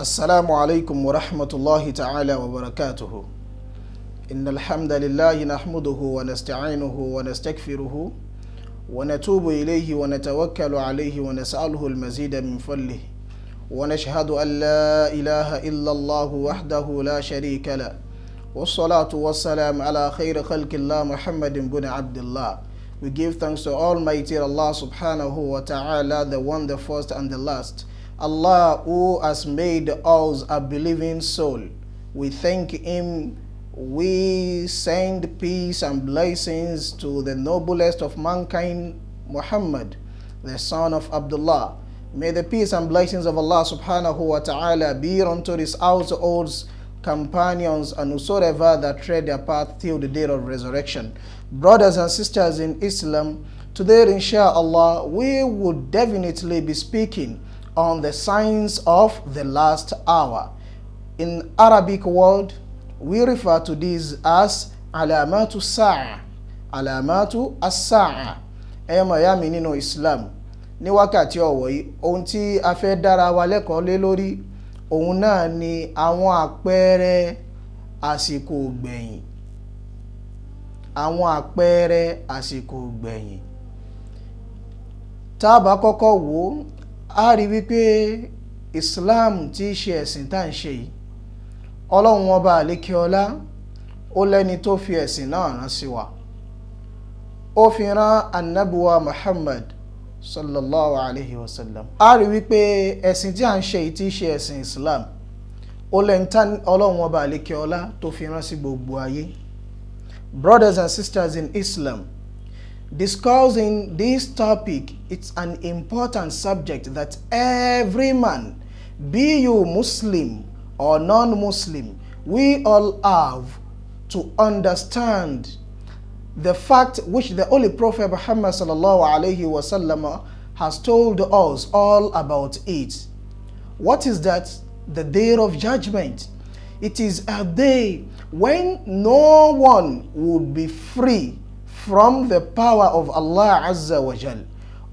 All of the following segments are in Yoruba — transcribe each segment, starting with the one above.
السلام عليكم ورحمة الله تعالى وبركاته. إن الحمد لله نحمده ونستعينه ونستغفره ونتوب إليه ونتوكل عليه ونسأله المزيد من فضله، ونشهد أن لا إله إلا الله وحده لا شريك له، والصلاة والسلام على خير خلق الله محمد بن عبد الله. We give thanks to Almighty Allah subhanahu wa ta'ala, the one, the first and the last. Allah, who has made us a believing soul. We thank Him. We send peace and blessings to the noblest of mankind, Muhammad, the son of Abdullah. May the peace and blessings of Allah subhanahu wa ta'ala be unto his households, companions, and whosoever that tread their path till the day of resurrection. Brothers and sisters in Islam, today, inshallah, we would definitely be speaking on the signs of the last hour. In Arabic world, we refer to this as alamatu sa'a. Alamatu as-sa'a. Ẹ̀yọ́ màyá mi nínú Islam, ní wákàtí ọ̀wọ̀ yìí, ohun tí a fẹ́ dára wa lẹ́kọ̀ọ́ lé lórí, òun náà ni àwọn àpẹẹrẹ àsìkò gbẹ̀yìn. Àwọn àpẹẹrẹ àsìkò gbẹ̀yìn. Tá a bá kọ́kọ́ wò ó, a rí wípé Islam tí í ṣe ẹ̀sìn tá à ń ṣe yìí, Ọlọ́run ọba àlékiọlá ó lẹ́ni tó fi ẹ̀sìn náà rán sí wa. Ó fi rán anabuwa Muhammad sallallahu alayhi wa sallam. A rí wípé ẹ̀sìn tí à ń ṣe yìí tí í ṣe ẹ̀sìn Islam, ó lẹ́ni tá Ọlọ́run ọba àlékiọlá tó fi rán sí gbogbo ayé. Brothers and sisters in Islam, discussing this topic, it's an important subject that every man, be you Muslim or non-Muslim, we all have to understand the fact which the Holy Prophet Muhammad sallallahu alaihi wasallam has told us all about it. What is that? The Day of Judgment. It is a day when no one would be free from the power of Allah Azza wa Jal.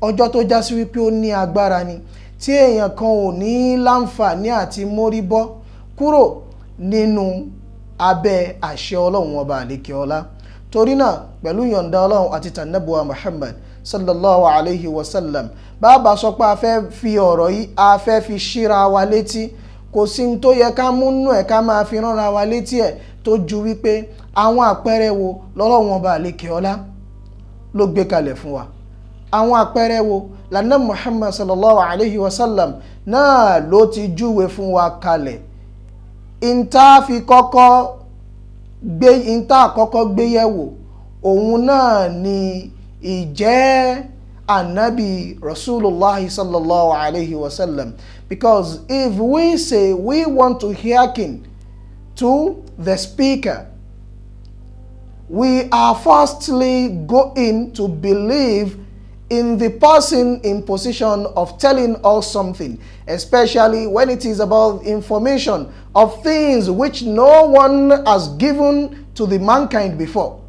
Ọjọ́ tó já sí wípé ó ní agbára ni, tí èèyàn kan ò ní láǹfààní àti mórí bọ́ kúrò nínú abẹ́ àṣẹ Ọlọ́run ọba àlékè ọlá. Torí náà, pẹ̀lú yọ̀ǹda Ọlọ́run àti tànàbùwà Muhammad sallallahu alayhi wa sallam, bàbá sọ pé a fẹ́ fi ọ̀rọ̀ yìí, a fẹ́ fi ṣíra wa létí, kò sí ní tó yẹ ká múnú ẹ̀ ká máa fi ránra wa létí ẹ̀ tó ju wípé àwọn àpẹẹrẹ wo lọ́lọ́run ọba àlékè ọlá ló gbé kalẹ̀ fún wa, àwọn àpẹẹrẹ wo lànà Muhammad sallallahu alayhi wa sallam náà ló ti júwe fún wa kalẹ̀. Ìta fi kọ́kọ́ gbé, ìta àkọ́kọ́ gbé yẹ̀wò, òun náà ni ìjẹ́ anabi Rasulullah sallallahu alayhi wa sallam, because if we say we want to hearken to the speaker, we are firstly going to believe in the person in position of telling us something, especially when it is about information of things which no one has given to the mankind before.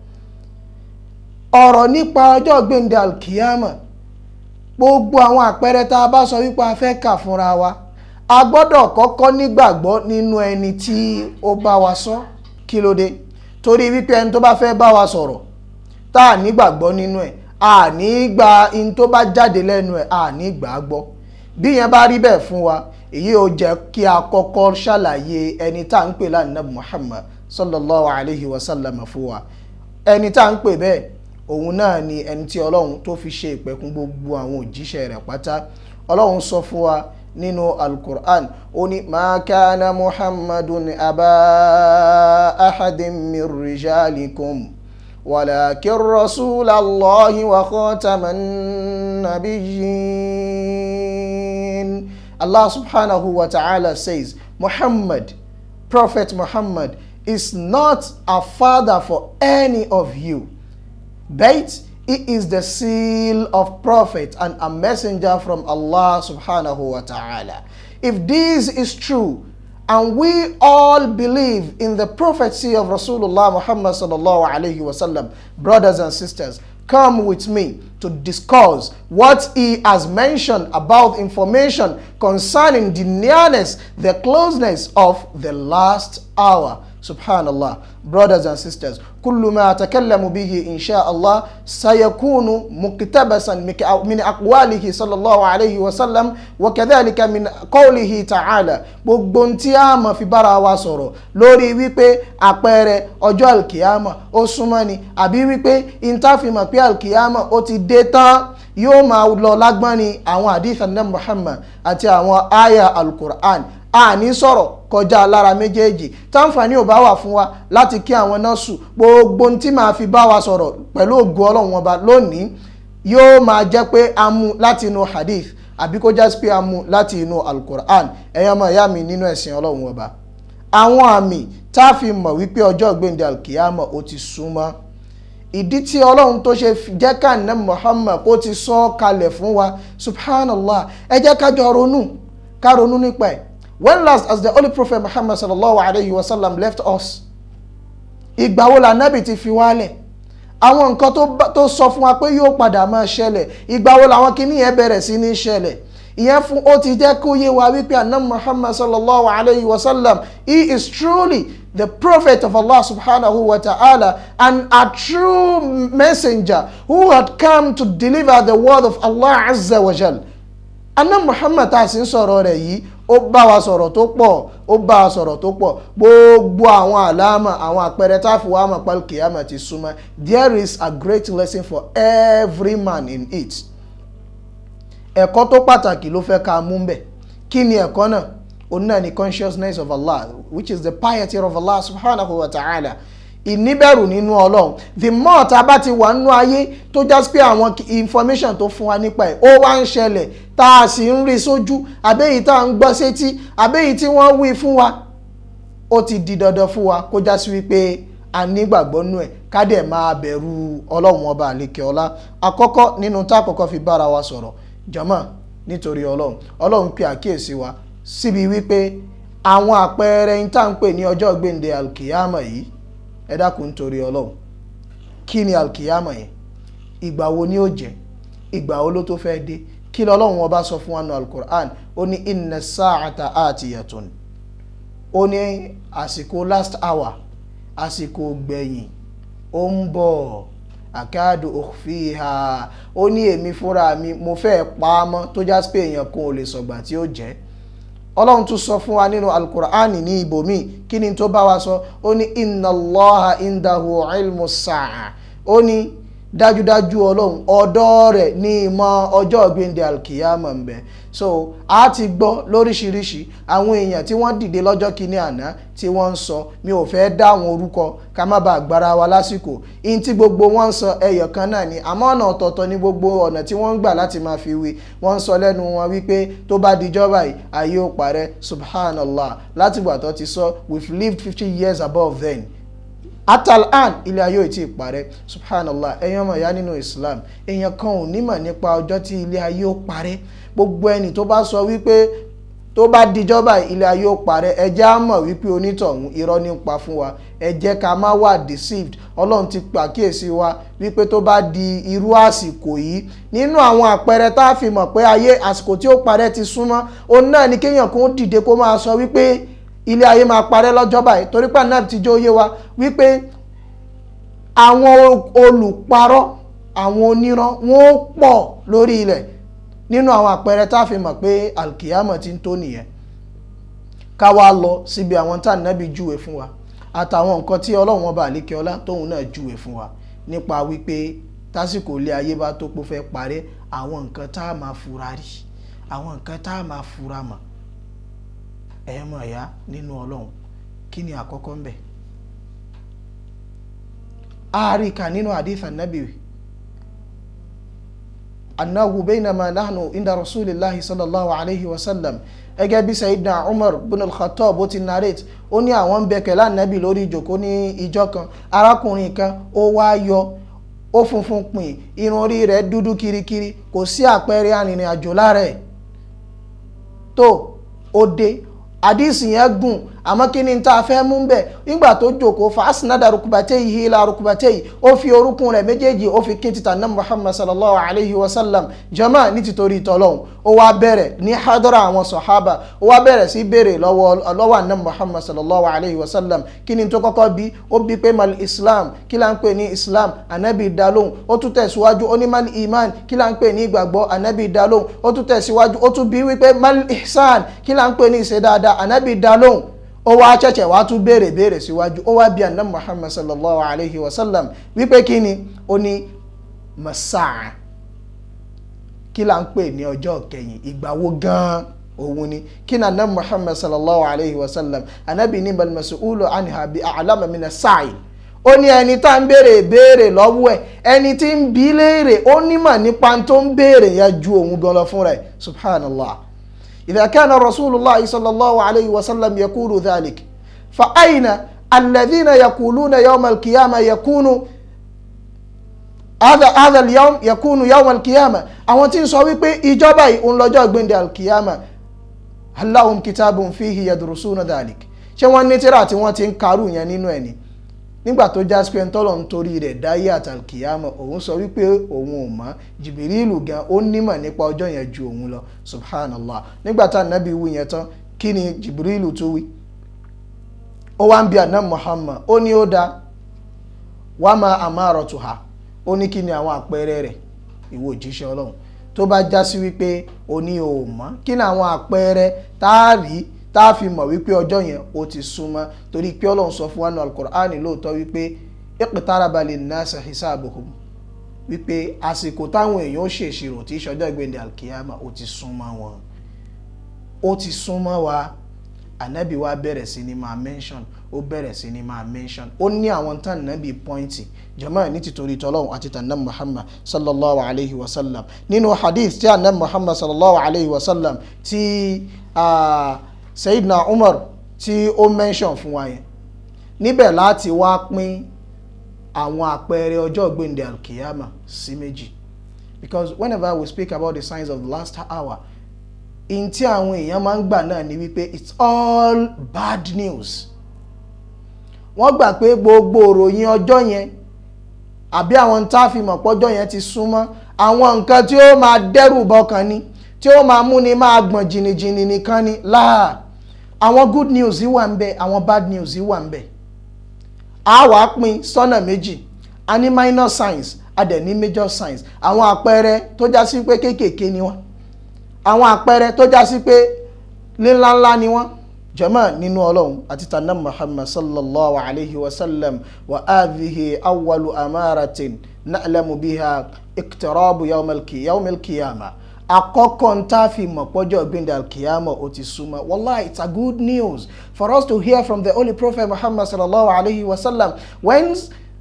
Ọ̀rọ̀ nípa ọjọ́ gbẹ̀ndẹ̀ alkiyama, gbogbo àwọn àpẹẹrẹ tá a bá sọ wípé a fẹ́ kà fúnra wa, a gbọ́dọ̀ kọ́kọ́ nígbàgbọ́ nínú ẹni tí ó bá wa sọ. Kí ló dé? Torí wípé ẹni tó bá fẹ́ bá wa sọ̀rọ̀ tá a nígbàgbọ́ nínú ẹ̀, a ní gba in tó bá jáde lẹ́nu ẹ̀, a ní gbà á gbọ́. Bí yẹn bá rí bẹ́ẹ̀ fún wa, èyí ò jẹ́ kí a kọ́kọ́ ṣàlàyé ẹni tá à ń pè lánàá Muhammad sallallahu alayhi wa sallam fún wa. Ẹni tá à ń pè bẹ́ẹ̀, òun náà ni ẹni tí Ọlọ́run tó fi ṣe ìpẹ̀kun gbogbo àwọn òjíṣẹ́ rẹ̀ pátá. Ọlọ́run sọ fún wa nínú Al-Qur'an, ó ní: "Ma kana Muhammadun aba ahadin min rijalikum walakin rasulallahi wa khataman nabiyyin." Allah subhanahu wa ta'ala says Muhammad, Prophet Muhammad, is not a father for any of you, but he is the seal of prophet and a messenger from Allah subhanahu wa ta'ala. If this is true, and we all believe in the prophecy of Rasulullah Muhammad sallallahu alayhi wasallam, brothers and sisters, Come with me to discuss what he has mentioned about information concerning the nearness, the closeness of the last hour. Subhanallah. Brothers and sisters, كل ما أتكلم به إن شاء الله سيكون مقتبسا من أقواله صلى الله عليه وسلم وكذلك من قوله تعالى. Gbogbo tí a máa fi bára wa sọ̀rọ̀ lórí wípé àpẹẹrẹ ọjọ́ alkiyama ó súnmọ́ ni, àbí wípé ìntàfimọ̀ pé alkiyama ó ti dé tán, yóò máa lọ lágbọ́n ni àwọn hadith Ànábì Muhammad àti àwọn aya al-Qur'an. A ní sọ̀rọ̀ kọjá lára méjèèjì. Táǹfààní ò bá wà fún wa láti kí àwọn nọ́ọ̀sù, gbogbo tí màá fi bá wa sọ̀rọ̀ pẹ̀lú ògo Ọlọ́run Ọba lónìí yóò máa jẹ́ pé a mú láti inú hadith àbí kó jẹ́ pé a mú láti inú al-Qur'an. Ẹ̀yin ọmọ ìyá mi nínú ẹ̀sìn Ọlọ́run Ọba, àwọn àmì tá a fi mọ̀ wípé ọjọ́ ìgbéǹde alkiyama ó ti súnmọ́, ìdí tí Ọlọ́run tó ṣe jẹ́ ká Ànábì Muhammad kó ti sọ kalẹ̀ fún wa. Subhanallah, ẹ jẹ́ ká jọ ronú, ká ronú nípa ẹ̀. When last has the Holy Prophet Muhammad sallallahu alayhi wa sallam left us? Ìgbà wo la Nábì ti fi wálẹ̀? Àwọn nǹkan tó sọ fún wa pé yóò padà máa ṣẹlẹ̀, ìgbà wo làwọn kinní yẹn bẹ̀rẹ̀ sí ní ṣẹlẹ̀? Ìyẹn fún ó ti jẹ́ kó yé wa wípé Ànábì Muhammad sallallahu alayhi wa sallam, he is truly the prophet of Allah subhanahu wa ta'ala and a true messenger who had come to deliver the word of Allah azza wa jal. Ànábì Muhammad tá a sì ń sọ̀rọ̀ rẹ̀ yìí, ó bá wa sọ̀rọ̀ tó pọ̀, ó bá wa sọ̀rọ̀ tó pọ̀. Gbogbo àwọn àlámà, àwọn àpẹẹrẹ tá a fi wá mọ̀ pé kìyàmà ti súnmọ́, there is a great lesson for every man in it. Ẹ̀kọ́ tó pàtàkì ló fẹ́ ká mú bẹ̀. Kí ni ẹ̀kọ́ náà? Òun náà ni consciousness of Allah, which is the piety of Allah subhanahu wa ta'ala, ìníbẹ̀rù nínú Ọlọ́run. The more tá a bá ti wà nínú ayé tó já sí pé àwọn information tó fún wa nípa ẹ̀ ó wá ń ṣẹlẹ̀, tá a sì ń rí sójú, àbẹ́yìí tá a ń gbọ́ sétí, àbẹ́yìí tí wọ́n wí fún wa, ó ti di dandan fún wa kó já sí wípé a nígbàgbọ́ nú ẹ̀, ká dẹ̀ máa bẹ̀rù Ọlọ́run Ọba àlekè ọlá. Àkọ́kọ́ nínú tá àkọ́kọ́ fi bára wa sọ̀rọ̀, jàmá, nítorí Ọlọ́run, Ọlọ́run pe àkíyèsí wa síbi wípé àwọn àpẹẹrẹ ń tá à ń pè ní ọjọ́ gbèǹde alkiyama yìí. Ẹ dákun, nítorí Ọlọ́run, kí ni alkiyama yẹn? Ìgbà wo ni ó jẹ́? Ìgbà wo ló tó fẹ́ dé? Kí lọ́lọ́run Ọba sọ fún wa nù alukur'an? Ó ní inna sa'ata atiyatun. Ó ní àsìkò last hour, àsìkò gbẹ̀yìn, ó ń bọ̀. Akadu ukhfiha, ó ní èmi fúnra mi mo fẹ́ pa á mọ́, tó já sí pé èèyàn kan ò lè sọ̀gbà tí ó jẹ́. Ọlọ́run tún sọ fún wa nínú alukur'ani ní ibòmí. Kí ni tó bá wa sọ? Ó ní inna Allaha indahu ilmu sa'a. Ó ní dájúdájú Ọlọ́run, ọ̀dọ̀ rẹ̀ ní ìmọ̀ ọjọ́ ọ̀gbìndé alkiyama ń bẹ. So a ti gbọ́ lóríṣiríṣi àwọn èèyàn tí wọ́n dìde lọ́jọ́ kìíní àná tí wọ́n ń sọ. Mi ò fẹ́ dá àwọn orúkọ ká má bàa gbára wa lásìkò. In tí gbogbo wọn ń sọ, ẹyọ kan náà ni, àmọ́ ọ̀nà ọ̀tọ̀ọ̀tọ̀ ní gbogbo ọ̀nà tí wọ́n ń gbà láti máa fi wí. Wọ́n ń sọ lẹ́nu wọn wípé tó bá dijọ́ báyìí, ayé ó parẹ́. Subhanallah, látìgbà tó ti sọ, we've lived 50 years above then, atal-an ilé ayé ò tí ì parẹ́. Subhanallah. Ẹ̀yin ọmọ ìyá nínú Islam, èèyàn kan ò nímọ̀ nípa ọjọ́ tí ilé ayé ó parẹ́. Gbogbo ẹni tó bá sọ wípé tó bá dijọba ilé ayé ó parẹ́, ẹ jẹ́ á mọ̀ wípé onítọ̀hún irọ́ ní pa fún wa. Ẹ jẹ́ ká má wà deceived. Ọlọ́run ti pàkíyèsí wa wípé tó bá di irú àsìkò yìí, nínú àwọn àpẹẹrẹ tá a fi mọ̀ pé ayé, àsìkò tí ó parẹ́ ti súnmọ́, òun náà ni kéèyàn kó dìde kó máa sọ wípé ilé ayé máa parẹ́ lọ́jọ́ báyìí, torí pé ànábì ti jó yé wa wípé àwọn olùparọ́, àwọn onírọ́, wọ́n ó pọ̀ lórí ilẹ̀. Nínú àwọn àpẹẹrẹ tá a fi mọ̀ pé alkiyama ti ń tó nìyẹn. Ká wá lọ síbi àwọn tá ànábì júwe fún wa àtàwọn nǹkan tí Ọlọ́run Ọba àlékè ọlá tóun náà júwe fún wa nípa wípé tásìkò ilé ayé bá tó pé ó fẹ́ parẹ́, àwọn nǹkan tá a máa fura rí, àwọn nǹkan tá a máa fura mọ̀. Ẹ̀yọ́ mọ̀ ẹ̀yá nínú Ọlọ́run, kí ni àkọ́kọ́ ń bẹ̀? Àríkà nínú hadith Ànábì annahu baynama nahnu inda rasulillahi sallallahu alayhi wa sallam, gẹ́gẹ́ bí Sayyidina Umar bin al-Khattab ó ti narrate, ó ní àwọn ń bẹ pẹ̀lú Ànábì lórí ìjókòó ní ìjọ kan. Arákùnrin kan ó wá yọ, ó funfun pin, irun orí rẹ̀ dúdú kirikiri, kò sí àpẹẹrẹ arìnrìn àjò lára ẹ̀ tó ó dé. Àdìsí yẹn gùn. Àmọ́ kí ni tá a fẹ́ mú bẹ̀? Nígbà tó jókòó, fa asnada rukubatayhi ila rukubatayhi, ó fi orúnkún rẹ̀ méjèèjì ó fi kí títà náà Muhammad sallallahu alayhi wa sallam. Jama, ní títorí tọ́lọ́hún, ó wá bẹ̀rẹ̀ ní hadara àwọn sọ̀hábà, ó wá bẹ̀rẹ̀ sí béèrè lọ́wọ́ àná Muhammad sallallahu alayhi wa sallam. Kí ni tó kọ́kọ́ bí? Ó bí pé mal Islam, kí là ń pè ní Islam? Ànábì dá lóhùn. Ó tún tẹ̀síwájú, ó ní mal iman, kí là ń pè ní ìgbàgbọ́? Ànábì dá lóhùn. Ó tún tẹ̀síwájú, ó tún bí wípé mal ihsan, kí là ń pè ní ìṣe dáadáa? Ànábì dá lóhùn. Ó wá ṣẹ̀ṣẹ̀ wá tún béèrè béèrè síwájú, ó wá bí àná Muhammad sallallahu alayhi wa sallam wípé kí ni? Ó ní masaa, kí là ń pè ní ọjọ́ kẹyìn? Ìgbà wo gan-an òun ni? Kí ni àná Muhammad sallallahu alayhi wa sallam? Ànábì ní bal mas'ulu anha bi a'lama mina sa'il. Ó ní ẹni tá ń béèrè béèrè lọ́wọ́ ẹ̀, ẹni tí ń bi léèrè, ó nímọ̀ nípa tó ń béèrè yẹn ju òun gan lọ fún rẹ̀. Subhanallah. Idha kana rasulullah sallallahu alayhi wa sallam yakulu dhalik, fa aina alladhina yakuluna yawm alqiyama yakunu hadha al-yawm yakunu yawm alqiyama? Àwọn tí ń sọ wípé ìjọba yìí òun lọ́jọ́ gbẹ̀ndẹ̀ alqiyama, allahum kitabun fihi yadrusuna dhalik? Ṣé wọ́n ní tírà tí wọ́n ti ń karú yẹn nínú ẹ̀ ni? Nígbà tó já sí pé ntọ́lọ̀ ń torí rẹ̀ dáyé àtàlùkìyàmọ̀, òun sọ wípé òun ò mọ̀. Jìbìrìlù gan, ó nímọ̀ nípa ọjọ́ yẹn ju òun lọ. Subhanallah. Nígbà tá ànábì wí yẹn tán, kí ni Jìbìrìlù tó wí? Ó wá ń bi àná Muhammad, ó ní ó da wà má amaratuha. Ó ní kí ni àwọn àpẹẹrẹ rẹ̀, ìwọ òjíṣẹ́ Ọlọ́run? Tó bá já sí wípé ó ní ò mọ̀, kí ni àwọn àpẹẹrẹ tá a rí tá a fi mọ̀ wípé ọjọ́ yẹn ó ti súnmọ́? Torí pé Ọlọ́run sọ fún wa nínú Al-Qur'ani lóòótọ́ wípé iqtaraba linnasi hisabuhum, wípé àsìkò táwọn èèyàn ó ṣèṣirò tí ìṣọjọ́ ìgbéǹde alkiyama ó ti súnmọ́ wọn, ó ti súnmọ́ wa. Ànábì wa bẹ̀rẹ̀ sí ni máa mention, ó bẹ̀rẹ̀ sí ni máa mention, ó ní àwọn tán nàbì point. Jama, ní tìtorí tọ́lọ́hún àti tànà Muhammad sallallahu alayhi wa sallam, nínú hadith tí àná Muhammad sallallahu alayhi wa sallam tí Sayyidina Umar tí ó mention fún wa yẹn, níbẹ̀ láti wá pín àwọn àpẹẹrẹ ọjọ́ gbẹ̀ndẹ̀ alkiyama sí méjì, because whenever we speak about the signs of the last hour, in tí àwọn èèyàn máa ń gbà náà ni wípé it's all bad news. Wọ́n gbà pé gbogbo òròyìn ọjọ́ yẹn àbí àwọn tá a fi mọ̀ pọ́jọ́ yẹn ti súnmọ́, àwọn nǹkan tí ó máa dẹ́rù bọkàn ni, tí ó máa múni máa gbọ̀n jìnnìjìnnì nìkan ni. Láà, àwọn good news wà ń bẹ, àwọn bad news wà ń bẹ. A wàá pín sọ́nà méjì: a ní minor signs, a dẹ̀ ní major signs. Àwọn àpẹẹrẹ tó já sí pé kéékèèké ni wọ́n, àwọn àpẹẹrẹ tó já sí pé ńláńlá ni wọ́n. Jama, nínú Ọlọ́run àti tànà Muhammad sallallahu alayhi wa sallam, wa hadhihi awwalu amaratin na'lamu biha iqtirabu yawm al-qiyamah. Àkọ́kọ́ ń tá a fi mọ̀ pọ́jọ́ gbẹ̀ndẹ̀ alkiyama ó ti súnmọ́. Wallahi, it's a good news for us to hear from the Holy Prophet Muhammad sallallahu alayhi wa sallam. When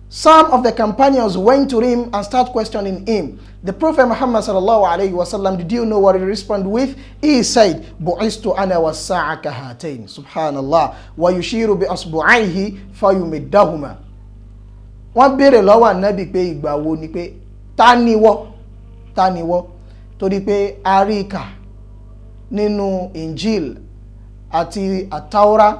some of the companions went to him and start questioning him, the Prophet Muhammad sallallahu alayhi wa sallam, did you know what he responded with? He said, "Bu'istu ana was-sa'a kahatain." Subhanallah. Wa yushiru bi asbu'aihi fayumiddahuma. Wọ́n béèrè lọ́wọ́ Ànábì pé ìgbà wo ni, pé ta ni wọ́? Ta ni wọ́? Torí pé a rí kà nínú Injil àti Àtàwọ́rá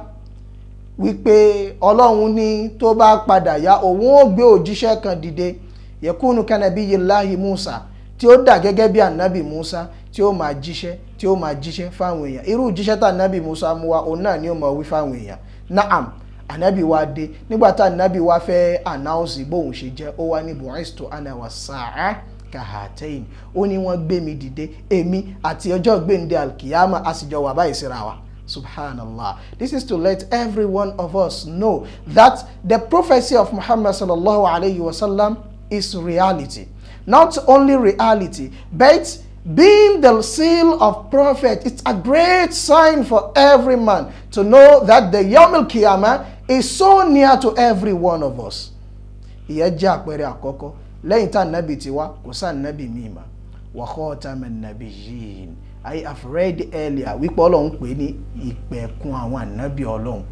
wípé Ọlọ́run ní tó bá padà yá, òun ó gbé òjíṣẹ́ kan dìde, yakunu kanabiyyillahi Musa, tí ó dà gẹ́gẹ́ bí ànábì Musa, tí ó máa jíṣẹ́, tí ó máa jíṣẹ́ fáwọn èèyàn. Irú jíṣẹ́ tá ànábì Musa mú wá, òun náà ni ó máa wí fáwọn èèyàn. Naam, ànábì wa dé. Nígbà tá ànábì wa fẹ́ announce bóun ṣe jẹ́, ó wá ní bu'istu ana was-sa'a kahatain. Ó ní wọ́n gbé mi dìde, èmi àti ọjọ́ gbéǹde alkiyama, a sì jọ wà báyìí síra wa. Subhanallah. This is to let every one of us know that the prophecy of Muhammad sallallahu alayhi wa sallam is reality. Not only reality, but being the seal of prophet, it's a great sign for every man to know that the Yawm al-Qiyamah is so near to every one of us. Ìyẹn jẹ́ àpẹẹrẹ àkọ́kọ́. Lẹ́yìn tá ànábì ti wá, kò sá ànábì míì mọ́. Wa khataman nabiyyin. I have read earlier wípé Ọlọ́run pè ní ìpẹ̀kun àwọn ànábì Ọlọ́run.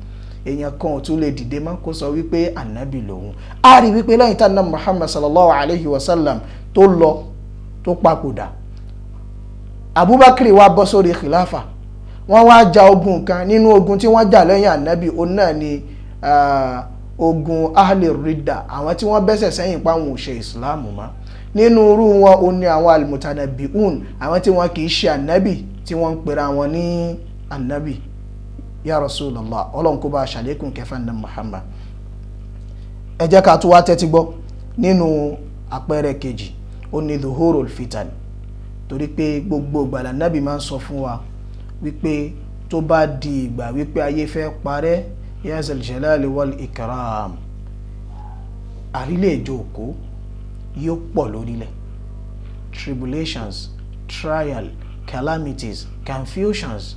Èèyàn kan ò tún lè dìde mọ́ kó sọ wípé ànábì lòun. A rí wípé lẹ́yìn tá ànábì Muhammad sallallahu alayhi wa sallam tó lọ, tó papòdà, Abubakar wá bọ́ sórí khilafa. Wọ́n wá ja ogun kan nínú ogun tí wọ́n jà lẹ́yìn ànábì, òun náà ni ogun ahli ridda, àwọn tí wọ́n bẹ́sẹ̀ sẹ́yìn pa wọn ò ṣe ìsìláàmù mọ́. Nínú irú wọn òun ni àwọn almutanabi'un, àwọn tí wọ́n kì í ṣe ànábì tí wọ́n ń pera wọn ní ànábì. Ya Rasulullah, Ọlọ́run kó bá a ṣàlékún kẹfà ní Muhammad. Ẹ jẹ́ ká tún wá tẹ́tí gbọ́ nínú àpẹẹrẹ kejì, ó ní dhuhurul fitan. Torí pé gbogbo ìgbà l'Ànábì máa ń sọ fún wa wípé tó bá di ìgbà wípé ayé fẹ́ parẹ́, ya zal jalali wal ikram, àrílẹ̀-èdè òkó yóò pọ̀ lórílẹ̀. Tribulations, trial, calamities, confusions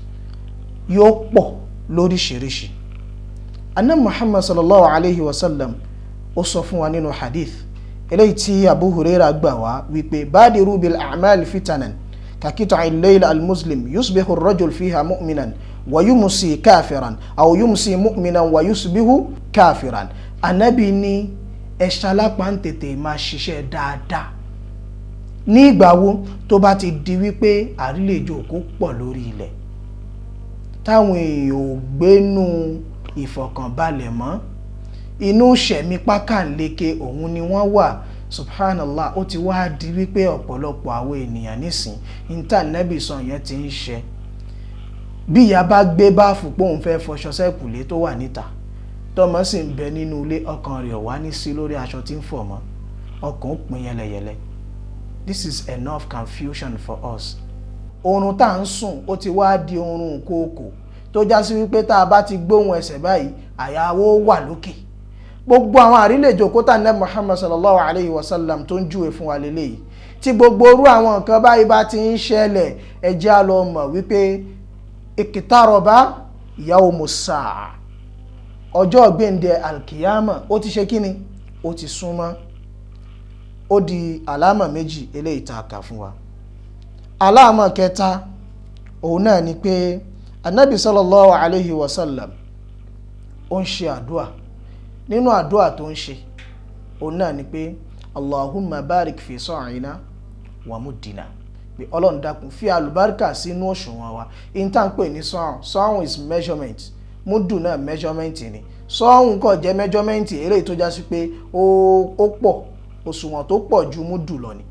yóò pọ̀ lóríṣiríṣi. Ànábì Muhammad sallallahu alayhi wa sallam ó sọ fún wa nínú hadith eléyìí tí Abu Huraira gbà wá wípé badiru bil a'mal fitanan kakita al-layl al-muslim yusbihu ar-rajul fiha mu'minan wa yumsi kafiran aw yumsi mu'minan wa yusbihu kafiran. Ànábì ní ẹ ṣalápá ń tètè máa ṣiṣẹ́ dáadáa ní ìgbà wo tó bá ti di wípé àrílẹ̀-èdè kò pọ̀ lórí ilẹ̀, táwọn èèyàn ò gbénú ìfọ̀kànbalẹ̀ mọ́, inú ṣẹ̀mí pákànleke òun ni wọ́n wà. Subhanallah, ó ti wá di wípé ọ̀pọ̀lọpọ̀ àwọn ènìyàn nísìn íńtánẹ́ẹ̀tì sàn yẹn ti ń ṣe. Bí ìyá bá gbé báàfù pé òun fẹ́ fọṣọ sẹ́kùlé tó wà níta, tọmọ sì ń bẹ nínú ilé, ọkàn rẹ̀ wá ní sí lórí aṣọ tí ń fọ̀ mọ́, ọkàn ó pín yẹlẹyẹlẹ. This is enough confusion for us. Oorun tá à ń sùn ó ti wá di oorun kòkò tó já sí wípé tá a bá ti gbóhùn ẹsẹ̀ báyìí, àyàwó wà lókè. Gbogbo àwọn àrílẹ̀-èdè kótà ní Muhammad sallallahu alayhi wa sallam tó ń júwe fún wa lélẹ́yìí, tí gbogbo orú àwọn nǹkan báyìí bá ti ń ṣẹlẹ̀, ẹ jẹ́ á lọ mọ̀ wípé ìkìtàrọ̀bá yawmu sáà, ọjọ́ gbẹ̀ǹdẹ̀ alkiyama ó ti ṣe kíni, ó ti súnmọ́. Ó di àlámà méjì eléyìí tá a kà fún wa. Àlámà kẹta òun náà ni pé anabi sallallahu alayhi wa sallam ó ń ṣe àdúà. Nínú àdúà tó ń ṣe òun náà ni pé Allahumma barik fi sa'ina wa muddina, pé Ọlọ́run dákun fi àlùbáríkà sínú òṣùwọ̀n wa. In tá ń pè ní sa'un, sa'un is measurement, múdù náà measurement ni. Sa'un kò jẹ́ measurement eléyìí tó já sí pé ó pọ̀, òṣùwọ̀n tó pọ̀ ju múdù lọ ni.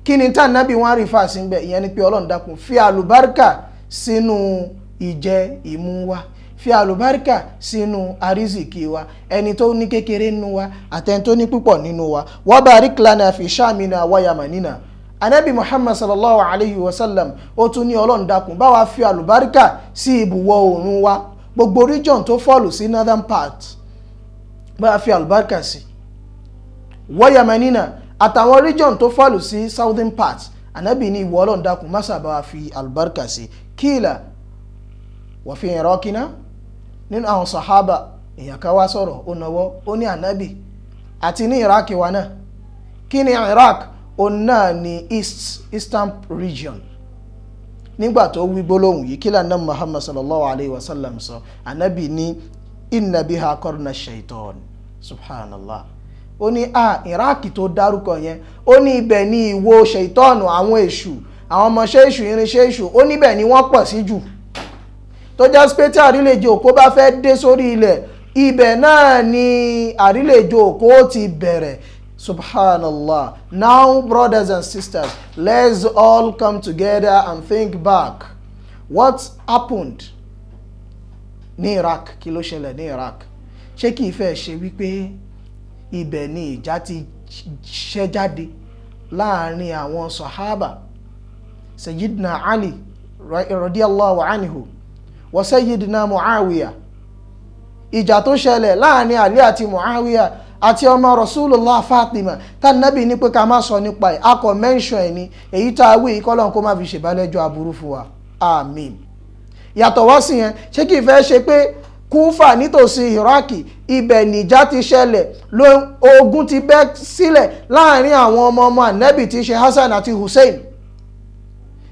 Kí ni tá nábì wọn rí fàásì ń bẹ? Ìyẹn ni pé Ọlọ́run dákun fi àlùbáríkà sínú ìjẹ ìmu wa, fi àlùbáríkà sínú àrísìkí wa, ẹni tó ní kékeré nínú wa àtẹni tó ní púpọ̀ nínú wa. Wa barik lana fi shamina wa yamanina. Anabi Muhammad sallallahu alayhi wa sallam ó tún ní Ọlọ́run dákun bá wa fi àlùbáríkà sí ibùwọ̀ oòrùn wa, gbogbo region tó fọ́ọ̀lù sí northern part, bá wa fi àlùbáríkà sí. Wa yamanina, àtàwọn region tó fọ́ọ̀lù sí southern part, anabi ní ìwọ Ọlọ́run dákun má ṣà bá wa fi àlùbáríkà sí. Kíìlà wà fi iraqina, nínú àwọn sahaba èèyàn kan wá sọ̀rọ̀, ó nawọ́, ó ní anabi àti ní Iraq wa náà. Kí ni Iraq? Ó náà ní eastern region. Nígbà tó wí gbólóhùn yìí, kí lànà Muhammad sallallahu alayhi wa sallam sọ? Anabi ní inna biha qarna shaitan. Subhanallah. Ó ní Iraq tó dárúkọ yẹn, ó ní ibẹ̀ ní ìwo ṣèitọ́ọ̀nù, àwọn èṣù, àwọn ọmọọṣẹ́ èṣù, irinṣẹ́ èṣù, ó níbẹ̀ ni wọ́n pọ̀ sí jù, tó já sí pé tí àrílẹ̀-èdè òkó bá fẹ́ dé sórí ilẹ̀, ibẹ̀ náà ni àrílẹ̀-èdè òkó ti bẹ̀rẹ̀. Subhanallah. Now, brothers and sisters, let's all come together and think back. What happened ní Iraq? Kí ló ṣẹlẹ̀ ní Iraq? Ṣé kìí fẹ́ ṣe wípé ibẹ̀ ni ìjà ti ṣẹ́ jáde láàrin àwọn sahaba, Sayyidina Ali radiyallahu anhu wa Sayyidina Muawiya? Ìjà tó ṣẹlẹ̀ láàrin Ali àti Muawiya àti ọmọ Rasulullah Fatima, tá nábì ní pé ká má sọ nípa ẹ̀, a kò mention ẹ̀ ní èyí tá a wí kọ́lọ́n kó má fi ṣèbálẹ́jọ́ aburú fún wa, àmín. Yàtọ̀ wá sí yẹn, ṣé kìí fẹ́ ṣe pé Kúfà nítòsí Iraki, ibẹ̀ nìjà ti ṣẹlẹ̀, ogun ti bẹ́ sílẹ̀ láàrin àwọn ọmọ ọmọ ànábì tí í ṣe Hassan àti Hussein?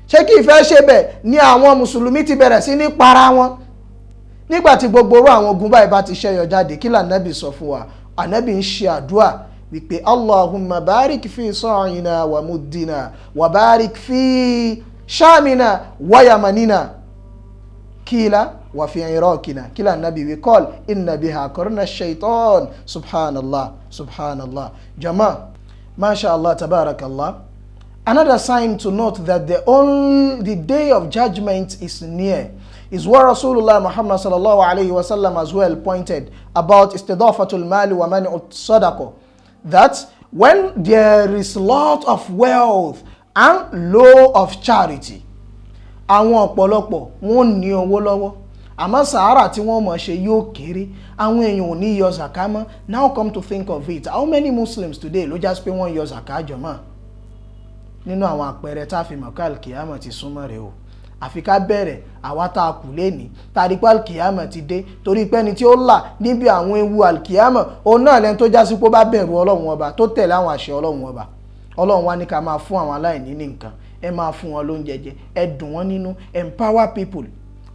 Ṣé kìí fẹ́ ṣe bẹ̀ ni àwọn mùsùlùmí ti bẹ̀rẹ̀ sí ní para wọn? Nígbà tí gbogbo orú àwọn ogun báyìí bá ti ṣẹyọ jáde, kí lànábì sọ fún wa? Ànábì ń ṣe àdúà wípé Allahumma barik fi sa'ina wa muddina wa barik fi Shamina wa Yamanina kila wa fi Iraqina kila nabi we call inna biha qarna shaitan. Subhanallah, subhanallah. Jama, masha Allah, tabarakallah. Another sign to note that the day of judgment is near is what Rasulullah Muhammad sallallahu alayhi wasallam as well pointed about istidafatul mali wa mani'ut sadaqah, that when there is lot of wealth and low of charity, àwọn ọ̀pọ̀lọpọ̀ wọ́n ní owó lọ́wọ́, àmọ́ sàárà tí wọ́n mọ̀ ṣe yóò kéré, àwọn èèyàn ò ní yọ zaka mọ́. Now come to think of it, how many Muslims today ló já sí pé wọ́n yọ zaka jọ̀mọ́? Nínú àwọn àpẹẹrẹ tá a fi mọ̀ ká alkiyama ti súnmọ́ rẹ̀ o. Àfi ká bẹ̀rẹ̀ àwa tá a kù lénìí, tá a rí pé alkiyama ti dé, torí pé ẹni tí ó là níbi àwọn ewu alkiyama òun náà lẹni tó já sí pé ó bá bẹ̀rù Ọlọ́run ọba, tó tẹ̀lé àwọn àṣẹ Ọlọ́run ọba. Ọlọ́run wá ní ká máa fún àwọn aláìní ní nǹkan, ẹ máa fún wọn lóúnjẹ jẹ, ẹ dùn wọ́n nínú, empower people,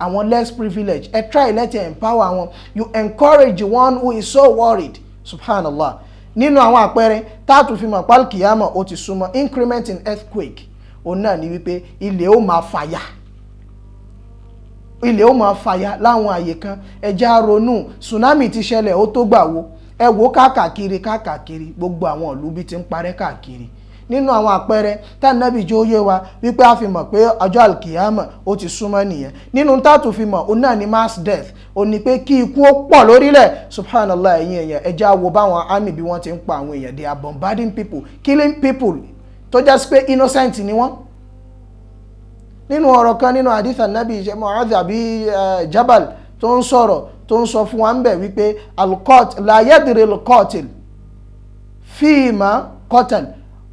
àwọn less privileged, ẹ try let you empower wọn, you encourage one who is so worried. Subhanallah. Nínú àwọn àpẹẹrẹ tá a tún fi mọ̀ pé alkiyama ó ti súnmọ́, increment in earthquake, òun náà ni wípé ilẹ̀ ó máa fàyà, ilẹ̀ ó máa fàyà láwọn àyè kan. Ẹja ronú, tsunami ti ṣẹlẹ̀ ó tó gbà wo, ẹ wò káàkiri káàkiri gbogbo àwọn ìlú bí ti ń parẹ́ káàkiri. Nínú àwọn àpẹẹrẹ tá nábì jó yé wa wípé a fi mọ̀ pé ọjọ́ alkiyama ó ti súnmọ́ nìyẹn. Nínú tá a tún fi mọ̀, òun náà ni mass death, ó ní pé kí ikú ó pọ̀ lórílẹ̀. Subhanallah. Ẹ̀yin èèyàn, ẹja wo báwọn army bí wọ́n ti ń pa àwọn èèyàn. They are bombarding people, killing people tó jẹ́ sí pé innocent ni wọ́n. Nínú ọ̀rọ̀ kan nínú hadith Nabi Mu'adh àbí Jabal tó ń sọ̀rọ̀, tó ń sọ fún wa ń bẹ̀ wípé alqat la yadri alqatil fima qatal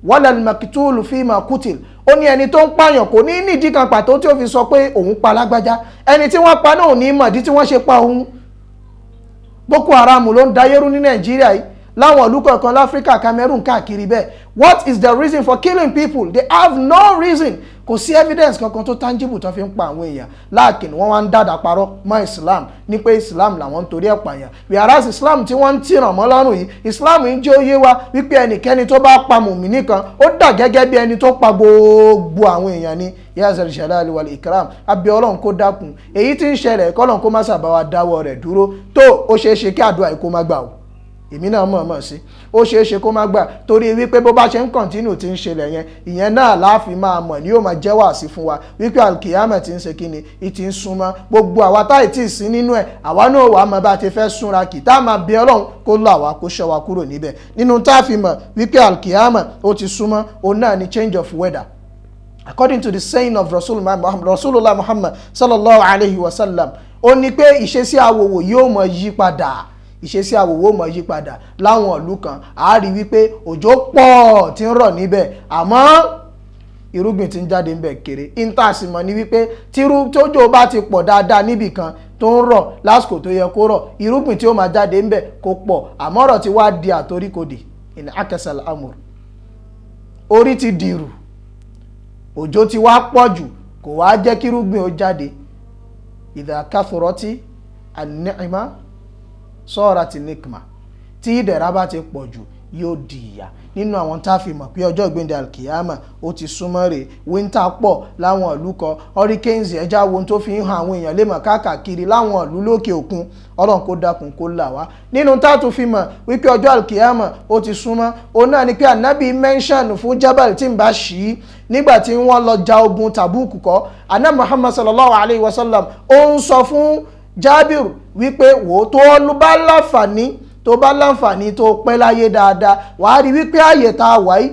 wala almaqtul fima qutil. Ó ní ẹni tó ń pààyàn kò ní nídìí kan pàtó tí ó fi sọ pé òun pa lágbájá, ẹni tí wọ́n pa náà ò ní mọ̀dí tí wọ́n ṣe pa òun. Boko Haram ló ń dayérú ní Nàìjíríà yìí, láwọn ìlú kọ̀ọ̀kan láfíríkà, Cameroon, káàkiri bẹ́ẹ̀. What is the reason for killing people? They have no reason. Kò sí evidence kankan tó tangible tó fi ń pa àwọn èèyàn. Láàkìn wọ́n wá ń dàdà parọ́ mọ́ Islam ní pé Islam làwọn ń torí ẹ̀ pààyàn, whereas Islam tí wọ́n ń tìràn mọ́ lọ́rùn yìí, Islam ń jẹ́ ó yé wa wípé ẹnikẹ́ni tó bá pa mùmíní kan, ó dà gẹ́gẹ́ bí ẹni tó pa gbogbo àwọn èèyàn ni. Ya zal jalali wal ikram. Abẹ́ Ọlọ́run kó dákun, èyí tí ń ṣẹlẹ̀, kọ́lọ́n kó má ṣàbá wa dáwọ́ rẹ̀ dúró. Tó ó ṣeé ṣe kí àdúrà yìí kó má gbà o, èmi náà mọ̀ mọ̀ sí, ó ṣeé ṣe kó má gbà, torí wípé bó bá ṣe ń continue tí ń ṣẹlẹ̀ yẹn, ìyẹn náà láàfin máa mọ̀ ní yóò máa jẹ́ wàásí fún wa wípé alkiyama ti ń ṣe kíni, ìtì ń súnmọ́. Gbogbo àwa táì tí ì sí nínú ẹ̀, àwa náà wàá mọ bá a ti fẹ́ súnra kì tá a máa bí Ọlọ́run kó là wá, kó ṣọ́ wa kúrò níbẹ̀. Nínú tá a fi mọ̀ wípé alkiyama ó ti súnmọ́, òun náà ni change of weather. According to the saying of Rasulullah Muhammad sallallahu alayhi wa sallam, ó ní pé ìṣesí àwòwò yóò mọ yí padà, ìṣesí àwòwò mọ̀ yí padà láwọn ìlú kan. A rí wípé òjò pọ̀ tí ń rọ̀ níbẹ̀, àmọ́ irúgbìn tí ń jáde níbẹ̀ kéré. Intansimọ̀ ni wípé tójò bá ti pọ̀ dáadáa níbì kan tó ń rọ̀ lásìkò tó yẹ kó rọ̀, irúgbìn tí ó máa jáde níbẹ̀ kó pọ̀. Àmọ́ ọ̀rọ̀ ti wá di àtoríkodì, in akasal amur, orí ti dìrù, òjò ti wá pọ̀ jù, kò wá jẹ́ kí irúgbìn ó jáde. Idha kathurati an-ni'ma sọ́ọ̀rà ti nikma, tí ìdẹ̀ra bá ti pọ̀ jù, yóò di ìyà. Nínú àwọn tá a fi mọ̀ pé ọjọ́ ìgbéǹde alkiyama ó ti súnmọ́ rè, winter pọ̀ láwọn ìlú kan, hurricanes, ẹja wo tó fi ń han àwọn èèyàn lè mọ̀ káàkiri láwọn ìlú lókè òkun. Ọlọ́run kó dákun kó là wá. Nínú tá a tún fi mọ̀ wípé ọjọ́ alkiyama ó ti súnmọ́, òun náà ni pé anabi mention fún Jabal tí ń bá ṣí i nígbà tí wọ́n lọ ja ogun Tabuk kọ́. Anabi Muhammad sallallahu alayhi wa sallam ó ń sọ fún Jabir wípé wò ó, tó bá láǹfààní, tó bá láǹfààní tó pẹ́ láyé dáadáa, wàá rí wípé ààyè tá a wà yìí,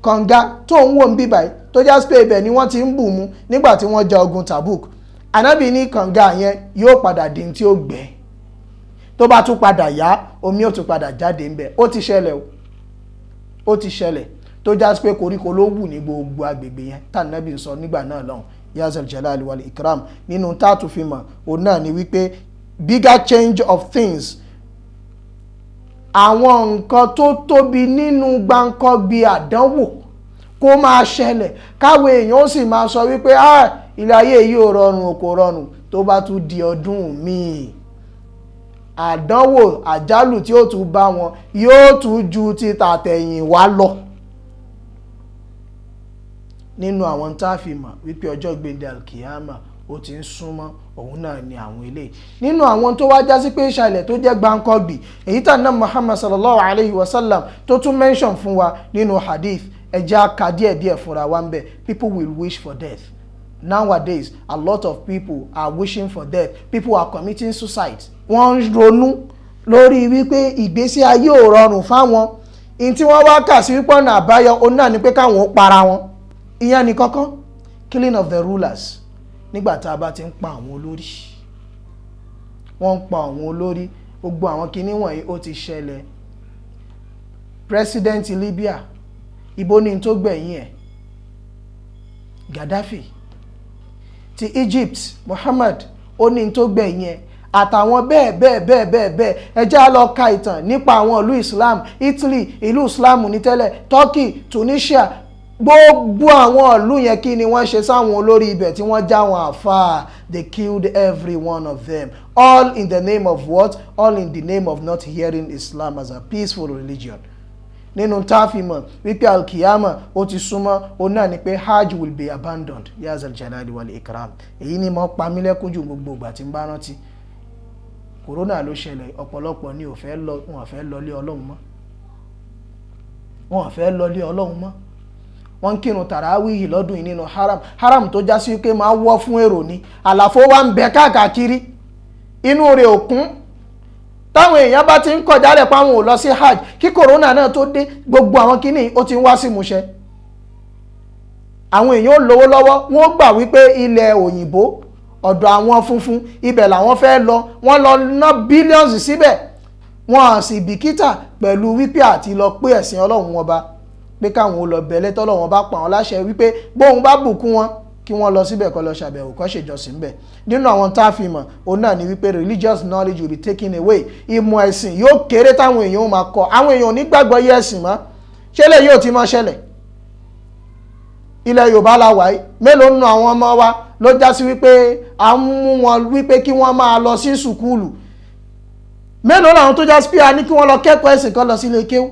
kànga tó ń wò ń bí báyìí, tó já sí pé ibẹ̀ ni wọ́n ti ń bù mu nígbà tí wọ́n ja ogun Tabuk, Ànábì ní kànga yẹn yóò padà di tí ó gbẹ, tó bá tún padà yá, omi ó tún padà jáde ńbẹ̀. Ó ti ṣẹlẹ̀ o, ó ti ṣẹlẹ̀, tó já sí pé koríko ló wù ní gbogbo agbègbè yẹn tá Ànábì ń sọ nígbà náà lọ́hùn. Yazal jalali wal ikram. Nínú tá a tún fi mọ̀, òun náà ni wípé bigger change of things, àwọn nǹkan tó tóbi nínú gbáǹkọ́gbì àdánwò kó máa ṣẹlẹ̀, káwọn èèyàn ó sì máa sọ wípé, ah, ilé ayé yìí ò rọrùn o, kò rọrùn. Tó bá tún di ọdún míì, àdánwò àjálù tí ó tún bá wọn yóò tún ju ti tàtẹ̀yìn wá lọ. Nínú àwọn tá a fi mọ̀ wípé ọjọ́ gbẹ̀ndẹ̀ alkiyama ó ti ń súnmọ́, òun náà ni àwọn eléyìí. Nínú àwọn tó wá jásí pé ìṣàlẹ̀ tó jẹ́ gbáǹkọ́gbì, èyí tá náà Muhammad sallallahu alayhi wa sallam tó tún mention fún wa nínú hadith, ẹ jẹ́ á kà díẹ̀díẹ̀ fúnra wa ń bẹ̀. People will wish for death. Nowadays, a lot of people are wishing for death. People are committing suicide. Wọ́n ń ronú lórí wípé ìgbésí ayé ò rọrùn fáwọn. In tí wọ́n wá kà sí wípé ọ̀nà àbáyọ òun náà ni pé káwọn ó para wọn. Ìyẹn ni kọ́kọ́. Killing of the rulers. Nígbà tá a bá ti ń pa àwọn olórí, wọ́n ń pa àwọn olórí. Gbogbo àwọn kinní wọ̀nyí, ó ti ṣẹlẹ̀. President Libya, ibo ni tó gbẹ̀yìn ẹ̀? Gaddafi ti Egypt, Muhammad, ó ní tó gbẹ̀yìn ẹ̀, àtàwọn bẹ́ẹ̀ bẹ́ẹ̀ bẹ́ẹ̀ bẹ́ẹ̀ bẹ́ẹ̀. Ẹ jẹ́ á lọ ka ìtàn nípa àwọn ìlú Islam. Italy, ìlú Islam ní tẹ́lẹ̀, Turkey, Tunisia, gbogbo àwọn ìlú yẹn, kí ni wọ́n ṣe sáwọn olórí ibẹ̀ tí wọ́n já wọn àfáà? They killed every one of them. All in the name of what? All in the name of not hearing Islam as a peaceful religion. Nínú tá a fi mọ̀ wípé alkiyama ó ti súnmọ́, òun náà ni pé hajj will be abandoned. Yazal jalali wal ikram. Èyí ni mo pa mí lẹ́kún jù gbogbo ìgbà tí ń bá rántí. Corona ló ṣẹlẹ̀, ọ̀pọ̀lọpọ̀ ni ò fẹ́ lọ, wọn ò fẹ́ lọlé Ọlọ́run mọ́, wọn ò fẹ́ lọlé Ọlọ́run mọ́. Wọ́n ń kírun tàràwíhì lọ́dún yìí nínú haram, haram tó já sí pé máa wọ́ fún èrò ni. Àlàfo wa ń bẹ káàkiri, inú rẹ̀ ò kún. Táwọn èèyàn bá ti ń kọjá lẹ̀ pa, àwọn ò lọ sí hajj. Kí corona náà tó dé, gbogbo àwọn kinní ó ti ń wá sí ìmúṣẹ. Àwọn èèyàn ò lówó lọ́wọ́, wọ́n gbà wípé ilẹ̀ òyìnbó, ọ̀dọ̀ àwọn funfun, ibẹ̀ làwọn fẹ́ lọ. Wọ́n lọ ná billions síbẹ̀, wọ́n á sì bìkítà pẹ̀lú wípé àti lọ pé ẹ̀sìn Ọlọ́run ọba, pé káwọn ò lọ bẹ̀lẹ́ tọ́lọ́run bá pa àwọn láṣẹ wípé bóun bá bùkún wọn, kí wọ́n lọ síbẹ̀, kó lọ ṣàbẹ̀wò, kó ṣèjọsìn bẹ̀. Nínú àwọn tá a fi mọ̀, òun náà ni wípé religious knowledge will be taken away. Ìmọ̀ ẹ̀sìn yóò kéré táwọn èèyàn ó máa kọ́. Àwọn èèyàn ò ní gbàgbọ́ yé ẹ̀sìn mọ́. Ṣé lè yóò ti máa ṣẹlẹ̀? Ilẹ̀ Yorùbá la wà yìí. Mélòó nínú àwọn ọmọ wa ló já sí wípé à ń mú wọn wípé kí wọ́n máa lọ sí sùkúlù? Mélòó làwọn tó já sí pé a ní kí wọ́n lọ kẹ́kọ̀ọ́ ẹ̀sìn, kan lọ sí ilé kéwú?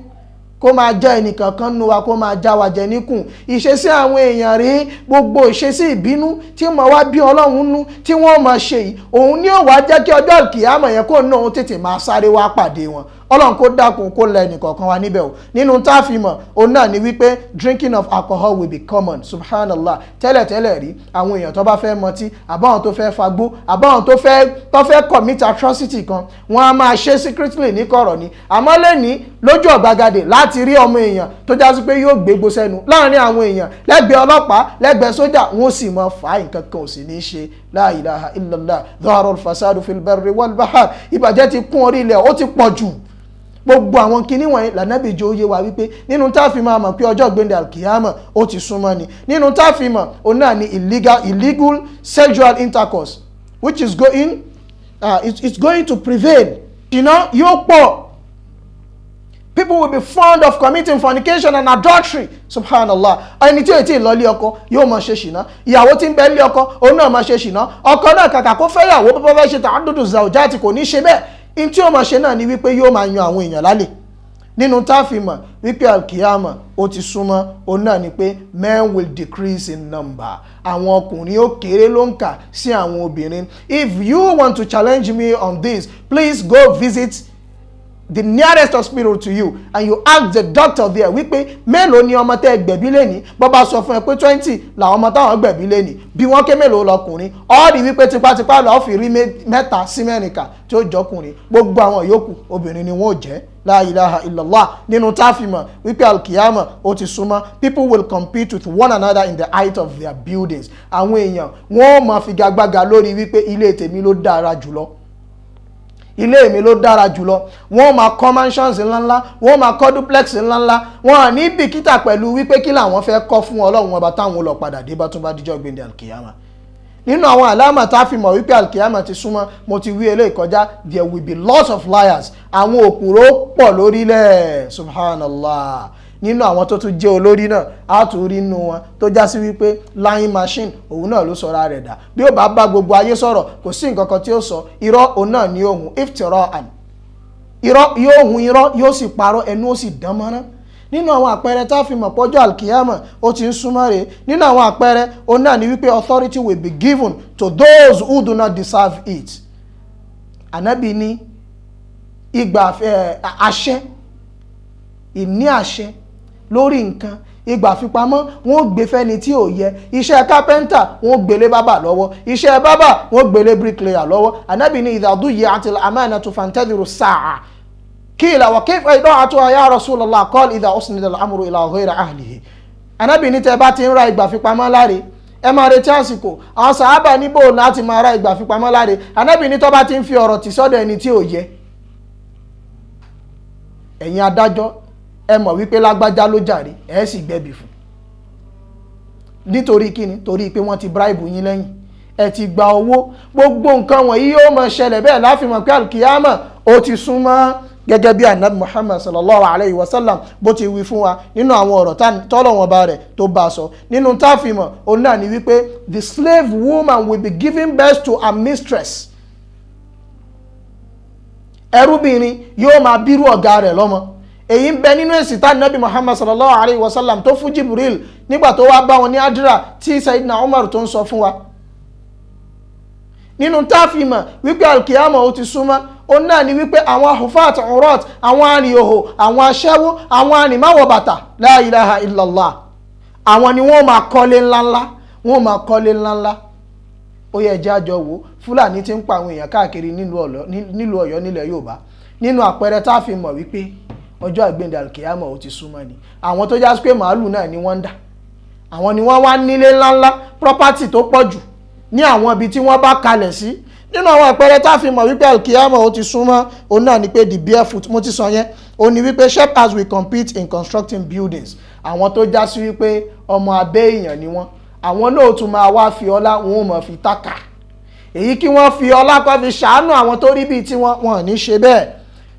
Kó máa jẹ́ ẹnìkan kan nu wa, kó máa já wa jẹ níkùn. Ìṣesí àwọn èèyàn rí, gbogbo ìṣesí ìbínú tí mo wá bí Ọlọ́run nú tí wọ́n máa ṣe yìí, òun ní ò wá jẹ́ kí ọjọ́ kìámọ̀ yẹn kó náà tètè máa sáré wá pàdé wọn. Ọlọ́run kó dákun, kó lẹ ẹnìkọ̀ọ̀kan wa níbẹ̀ o. Nínú tá a fi mọ̀, òun náà ni wípé drinking of alcohol will be common. Subhanallah. Tẹ́lẹ̀tẹ́lẹ̀ rí, àwọn èèyàn tó bá fẹ́ mọtí, àbáwọn tó fẹ́ fagbó, àbáwọn tó fẹ́ commit atrocity kan, wọ́n á máa ṣe secretly ní kọ̀rọ̀ ni. Àmọ́ lẹ́ni, lójú ọ̀gbagadè láti rí ọmọ èèyàn tó já sí pé yóò gbégbó sẹ́nu láàrin àwọn èèyàn, lẹ́gbẹ̀ẹ́ ọlọ́pàá, lẹ́gbẹ̀ẹ́ sójà, wọ́n sì mọ fà á, nǹkan kan ò sì ní í ṣe. La ilaha illallah. Dhahara al-fasadu fil barri wal bahr. Ìbàjẹ́ ti kún orí ilẹ̀, ó ti pọ̀ jù. Gbogbo àwọn kinní wọ̀nyí lànàbì jẹ́ ó yé wa wípé nínú tá a fi máa mọ̀ pé ọjọ́ gbẹ̀ndẹ̀ alkiyama ó ti súnmọ́ ni. Nínú tá a fi mọ̀, òun náà ni illegal sexual intercourse, which is going it's, it's going to prevail. Ìná yóò pọ̀. People will be fond of committing fornication and adultery. Subhanallah. Ẹni tí èyí tí lọ lé ọkọ yóò máa ṣe ṣìnà. Ìyàwó tí ń bẹ lé ọkọ, òun náà máa ṣe ṣìnà. Ọkọ náà, kàkà kó fẹ́ yàwó, bó bá fẹ́ ṣe ta'addudu zawjati, kò ní ṣe bẹ́ẹ̀. In tí ó máa ṣe náà ni wípé yóò máa yan àwọn èèyàn lálẹ́. Nínú tá a fi mọ̀ wípé alkiyama ó ti súnmọ́, òun náà ni pé men will decrease in number. Àwọn ọkùnrin ó kéré ló ń kà sí àwọn obìnrin. If you want to challenge me on this, please go visit the nearest hospital to you and you ask the doctor there wípé mélòó ni ọmọ tẹ́ gbẹ̀bí lẹ́ni. Bọ́ bá sọ fún ẹ pé 20 làwọn ọmọ táwọn gbẹ̀bí lẹ́ni, bí wọ́n ké mélòó lọkùnrin, ọ́ rí wípé tipátipá lọ́ọ́ fi rí mẹ́ta sí mẹ́rin kà tí ó jọkùnrin. Gbogbo àwọn yòókù, obìnrin ni wọ́n ò jẹ́. La ilaha illallah. Nínú tá a fi mọ̀ wípé alkiyama ó ti súnmọ́, people will compete with one another in the height of their buildings. Àwọn èèyàn, wọ́n máa figagbága lórí wípé ilé tèmi ló dára jùlọ, ilé mi ló dára jùlọ. Wọ́n máa kọ́ mansions ńláńlá, wọ́n máa kọ́ duplex ńláńlá. Wọ́n à ní bìkítà pẹ̀lú wípé kí làwọn fẹ́ kọ́ fún Ọlọ́run ọba táwọn lọ padà dé bá tó bá díjọ́ gbẹ̀ndẹ̀ alkiyama. Nínú àwọn àlámà tá a fi mọ̀ wípé alkiyama ti súnmọ́, mo ti wí eléyìí kọjá, there will be lots of liars. Àwọn òpùrọ́ pọ̀ lórílẹ̀. Subhanallah. Nínú àwọn tó tún jẹ́ olórí náà, á tún rí inú wọn tó já sí wípé lying machine òun náà ló sọra rẹ̀ dà. Bí ó bá bá gbogbo ayé sọ̀rọ̀, kò sí nǹkan kan tí ó sọ, irọ́ òun náà ní ohun iftira, àn irọ́ yóò hun, irọ́ yóò sì parọ́, ẹnu ó sì dán mọ́rán. Nínú àwọn àpẹẹrẹ tá a fi mọ̀ pọ́jọ́ alkiyama ó ti ń súnmọ́ rè. Nínú àwọn àpẹẹrẹ òun náà ni wípé authority will be given to those who do not deserve it. Ànábì ní ìgbà àṣẹ, ìní àṣẹ lórí nǹkan, ìgbà fipamọ́ wọn ò gbé fẹ́ni tí ò yẹ. Iṣẹ́ kápẹ́ńtà wọn ò gbélé bábà lọ́wọ́, iṣẹ́ bábà wọn ò gbélé bíríkìlẹ̀yà lọ́wọ́. Ànábì ní idha duyya'atil amanatu fantadhiru sa'a qila wa kayfa ida'atuha ya Rasulallah qala idha usnida al-amru ila ghayri ahlihi. Ànábì ní tẹ́ bá ti ń ra ìgbà fipamọ́ láre, ẹ máa retí àsìkò. Àwọn sàábà níbò láti máa ra ìgbà fipamọ́ láre. Ànábì ní tó bá ti ń fi ọ̀rọ̀ tì sọ́dọ̀ ẹni tí ò yẹ. Ẹ̀yin adájọ́, ẹ mọ̀ wípé lágbájá ló jàre, ẹ sì gbẹ̀bì fún. Nítorí kíni? Torí pé wọ́n ti bribe yín lẹ́yìn, ẹ ti gba owó. Gbogbo nǹkan wọ̀nyí yóò máa ṣẹlẹ̀ bẹ́ẹ̀ láfi mọ̀ pé alkiyama ó ti súnmọ́, gẹ́gẹ́ bí anabi Muhammad sallallahu alayhi wa sallam bó ti wí fún wa nínú àwọn ọ̀rọ̀ tọ́lọ́wọ́n ba rẹ̀ tó bá a sọ. Nínú táfìmọ̀ òun náà ni wípé the slave woman will be giving birth to a mistress. Ẹrúbìnrin yóò máa bírú ọ̀gá rẹ̀ lọ́mọ. Èyí ń bẹ nínú èsì tá nabi Muhammad sallallahu alayhi wa sallam tó fún Jibril nígbà tó wá bá wọn ní adira tí Sayyidina Umar tó ń sọ fún wa. Nínú táfìmọ̀ wípé alkiyama ó ti súnmọ́ òun náà ni wípé àwọn hufat urat, àwọn arìnhòhò, àwọn aṣẹ́wó, àwọn arìnmáwọ̀ bàtà, la ilaha illallah, àwọn ni wọ́n máa kọ́lé ńláńlá, wọ́n máa kọ́lé ńláńlá. Ó yẹ ẹjẹ́ àjọ wo Fúlàní ti ń pa àwọn èèyàn káàkiri nílùú Ọ̀yọ́ nílẹ̀ Yorùbá. Nínú àpẹẹrẹ tá a fi mọ̀ wípé ọjọ́ àgbéǹde alkiyama ó ti súnmọ́ ni àwọn tó já sí pé màálù náà ni wọ́n ń dà, àwọn ni wọ́n wá nílé ńláńlá, property tó pọ̀ jù ní àwọn ibi tí wọ́n bá kalẹ̀ sí. Nínú àwọn àpẹẹrẹ tá a fi mọ̀ wípé alkiyama ó ti súnmọ́ òun náà ni pé the barefoot, mo ti sọ yẹn, ó ní wípé shepherds will compete in constructing buildings. Àwọn tó já sí wípé ọmọ abẹ́ èèyàn ni wọ́n, àwọn náà tún máa wá fi ọlá wọn ò mọ̀ fi tákà. Èyí kí wọ́n fi ọlá kọ́ fi ṣàánú àwọn tó rí bíi tí wọ́n wọn ní ṣe bẹ́ẹ̀.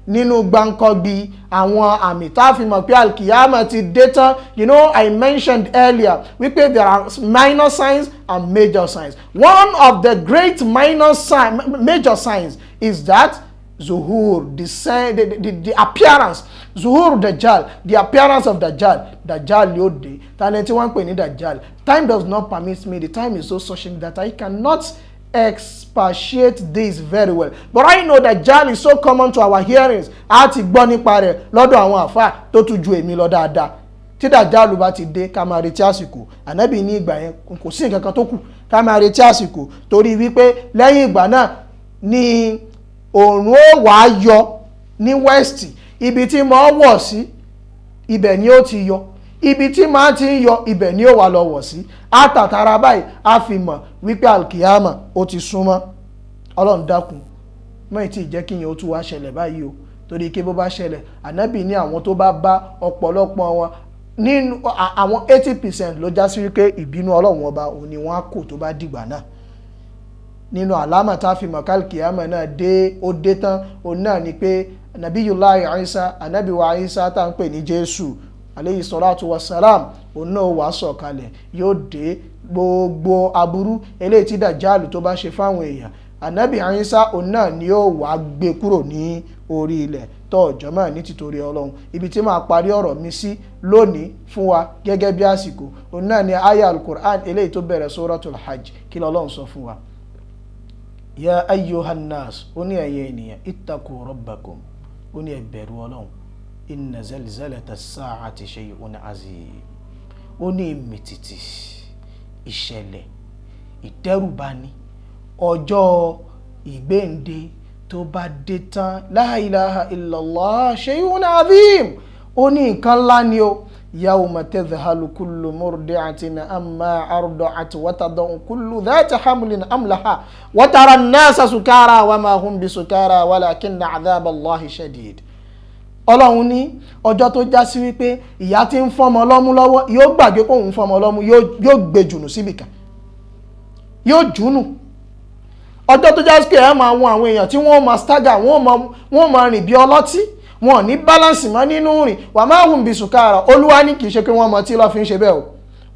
Nínú gbàǹkangbì àwọn àmì tá a fi mọ̀ pé alkiyama ti dé tán, you know, I mentioned earlier wípé there are minor signs and major signs. One of the great minor sign, major signs is that zuhur, the appearance, zuhur dajjal, the appearance of dajjal. Dajjal yóò dé. Tani tí wọ́n ń pè ní dajjal? Time does not permit me, the time is so sufficient that I cannot expatiate this very well, but I know that Dajjal is so common to our hearings. A ti gbọ́ nípa rẹ̀ lọ́dọ̀ àwọn àfáà tó tún ju èmi lọ dáadáa. Tí Dajjal bá ti dé, ká máa retí àsìkò. Ànábì ní ìgbà yẹn kò sí nǹkan kan tó kù, ká máa retí àsìkò, torí wípé lẹ́yìn ìgbà náà ni òòrùn ó wàá yọ ní west. Ibi tí mo wọ̀ sí ibẹ̀ ni ó ti yọ, ibi tí màá ti ń yọ ibẹ̀ ni ó wà lọ wọ̀ sí. Àtàtàrà báyìí a fi mọ̀ wípé alkiyama ó ti súnmọ́. Ọlọ́run dákun, mọ́ ìtì jẹ́ kí yẹn ó tún wá ṣẹlẹ̀ báyìí o, torí kí bó bá ṣẹlẹ̀, ànábì ní àwọn tó bá bá ọ̀pọ̀lọpọ̀ wọn nínú àwọn 80% ló já sí wípé ìbínú Ọlọ́run ọba òun ni wọ́n á kò tó bá dìgbà náà. Nínú àlámà tá a fi mọ̀ kálkìyàmà náà dé, ó dé tán, òun náà ni pé Nabiyullahi Isa, ànábì wa Isa tá à ń pè ní Jésù aleyhi salatu wa salam, òun náà wàá sọ̀kalẹ̀, yóò dé. Gbogbo aburú eléyìí tí Dàjálù tó bá ṣe fáwọn èèyàn, ànábì Ìsá òun náà ni yóò wá gbé kúrò ní orí ilẹ̀. Tó ọjọ́ mọ́ ní títorí Ọlọ́run, ibi tí màá parí ọ̀rọ̀ mi sí lónìí fún wa gẹ́gẹ́ bí àsìkò, òun náà ni aya al-Qur'an eléyìí tó bẹ̀rẹ̀ suratul Hajj. Kí lọ́lọ́run sọ fún wa? Ya ayyuhan nas, ó ní ẹ̀yin ènìyàn, ittaqu rabbakum, ó ní ẹ bẹ̀rù Ọlọ́run, inna zalzalata as-sa'ati shay'un azim, ó ní ìmìtìtì ìṣẹ̀lẹ̀ ìdẹ́rùbani ọjọ́ ìgbéǹde tó bá dé tán, la ilaha illallah, shay'un azim, ó ní nǹkan ńlá ni o. Yawma tadhhalu kullu murdi'atin amma arda'at wa tada'u kullu dhati hamlin hamlaha wa tara an-nasa sukara wa ma hum bisukara walakinna 'adhaba Allahi shadid. Ọlọ́run ní ọjọ́ tó já sí wípé ìyá tí ń fọ́mọ lọ́mú lọ́wọ́ yóò gbàgbé pé òun fọ́mọ lọ́mú, yóò gbé jùnù síbìkan, yóò jùnù. Ọjọ́ tó já sí pé ẹ máa wọn àwọn èèyàn tí wọ́n máa stagger, wọ́n máa rìn bí ọlọ́tí, wọn ò ní balance mọ́ nínú rìn, wà máa hùn bí sùkárà. Olúwa ní kì í ṣe pé wọ́n mọ tí lọ́ fi ń ṣe bẹ́ẹ̀ o,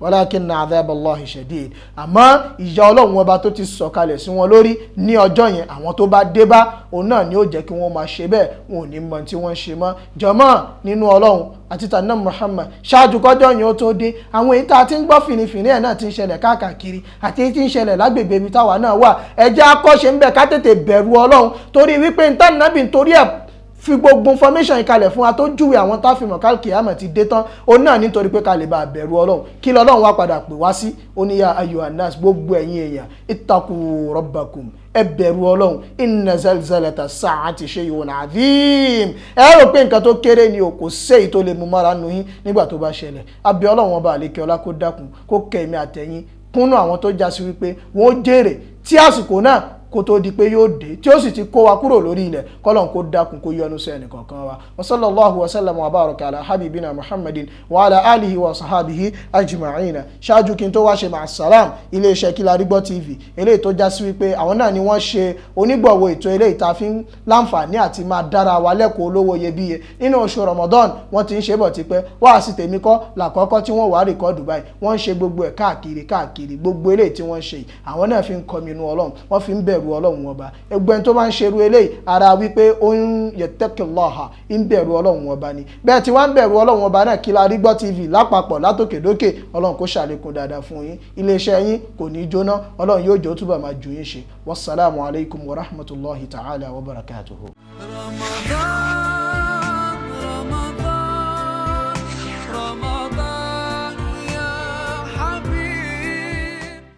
walakinna adhaba Allahi shadid, àmọ́ ìyà Ọlọ́run ọba tó ti sọ̀kalẹ̀ sí wọn lórí ní ọjọ́ yẹn, àwọn tó bá dé bá òun náà ni ó jẹ́ kí wọ́n máa ṣe bẹ́ẹ̀, wọn ò ní mọ tí wọ́n ń ṣe mọ́. Jọ̀mọ́ nínú Ọlọ́run, Àti tànà Muhammad ṣáájú kọjọ́ yẹn ó tó dé, àwọn èyí tá a ti ń gbọ́ fìrìfìrì ẹ̀ náà ti ń ṣẹlẹ̀ káàkiri àti èyí tí ń ṣẹlẹ̀ lágbègbè ibi táwa náà wà. Ẹ jẹ́ akọ́ṣe ń bẹ̀ ká tètè bẹ̀rù Ọlọ́run, torí wípé ntànàbì nítorí ẹ̀ fi gbogbo information ìkalẹ̀ fún wa tó júwe àwọn táfìmọ̀ kálkìámọ̀ ti dé tán, òun náà nítorí pé ká lè bá a bẹ̀rù Ọlọ́run. Kí lọ́lọ́run wá padà pè wá sí? Ó ní ya ayyuhan nas, gbogbo ẹ̀yin èèyàn, ittaqu rabbakum, ẹ bẹ̀rù Ọlọ́run, inna zalzalata sa'ati shay'un adhim. Ẹ rò pé nǹkan tó kéré ni o, kò séyìí tó lè mú mọ́ra nu yín nígbà tó bá ṣẹlẹ̀. Abẹ́ Ọlọ́run Ọba àlékè ọlá kó dákun kó kẹ̀mí àtẹ̀yìn kúnnú àwọn tó já sí wípé wọ́n jèrè tí àsìkò náà kó tó di pé yóò dé, tí ó sì ti kó wa kúrò lórí ilẹ̀. Kọ́lọ́n kó dákun kó yọ́nú sí ẹnì kọ̀ọ̀kan wa. Wa sallallahu wa sallam wa baraka ala habibina Muhammadin wa ala alihi wa sahabihi ajma'ina. Ṣáájú kí n tó wá ṣe ma'asalam, iléeṣẹ́ Kílárígbọ́ TV, eléyìí tó já sí wípé àwọn náà ni wọ́n ṣe onígbọ̀wọ́ ètò eléyìí tá a fi ń láǹfààní àti máa dára wa lẹ́kọ̀ọ́ olówó iyebíye nínú oṣù Ramadan. Wọ́n ti ń ṣe bọ̀ tipẹ́ wá sí tèmi kọ́ làkọ́kọ́ tí wọ́n wà record báyìí. Wọ́n ń ṣe gbogbo ẹ̀ káàkiri káàkiri. Gbogbo eléyìí tí wọ́n ń ṣe yìí, àwọn náà fi ń kọminú Ọlọ́run, wọ́n fi ń bẹ̀rù Ọlọ́run Ọba. Ẹgbẹ́ tó máa ń ṣerú eléyìí, ara wípé ó ń yattaqillaha, ń bẹ̀rù Ọlọ́run Ọba ni. Bẹ́ẹ̀ tí wọ́n ń bẹ̀rù Ọlọ́run Ọba náà, Kílárígbọ́ TV lápapọ̀ látòkèdókè, Ọlọ́run kó ṣàlékún dáadáa fún yín. Iléeṣẹ́ yín kò ní jóná, Ọlọ́run yóò jẹ́ ó túbọ̀ máa jù yín ṣe. Wassalamu alaikum wa rahmatullahi ta'ala wa barakatuhu. Ramadan.